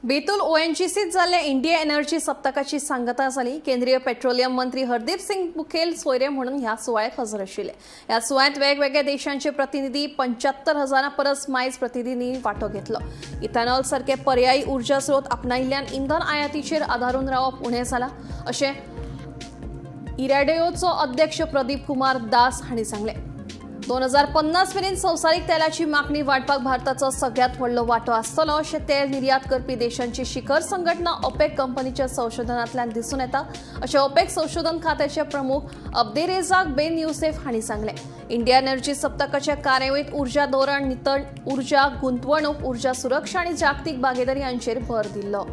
बेतूल ओएनजीसीत जाल्ल्या India energy सप्तकाची सांगता जाली. केंद्रीय पेट्रोलियम मंत्री हरदीप सिंग मुखेल सोयरे म्हणून ह्या सुवाळ्याक हजर आशिल्ले. ह्या सुवाळ्यांत वेगवेगळ्या देशांचे प्रतिनिधी 75,000 परस मायज प्रतिनिधींनी वांटो घेतलो. इथेनॉल सारखे पर्यायी ऊर्जा स्रोत आपणायिल्ल्यान इंधन आयातीचेर आदारून रावप उणें जालां, अशें इराडेओचो अध्यक्ष प्रदीप कुमार दास हांणी सांगलें. 2050 मेरेन संवसारीक तेलाची मागणी वाडपाक भारताचो सगळ्यांत व्हडलो वांटो आसतलो, अशें तेल निर्यात करपी देशांची शिखर संघटना ओपेक कंपनीच्या संशोधनांतल्यान दिसून येता, अशें ओपेक संशोधन खात्याचे प्रमुख अब्देरेझाक बेन युसेफ हांणी सांगलें. इंडिया एनर्जी सप्तकाच्या कार्यावळींत ऊर्जा धोरण, नितळ ऊर्जा, गुंतवणूक, ऊर्जा सुरक्षा आनी जागतीक भागीदारी हांचेर भर दिल्लो.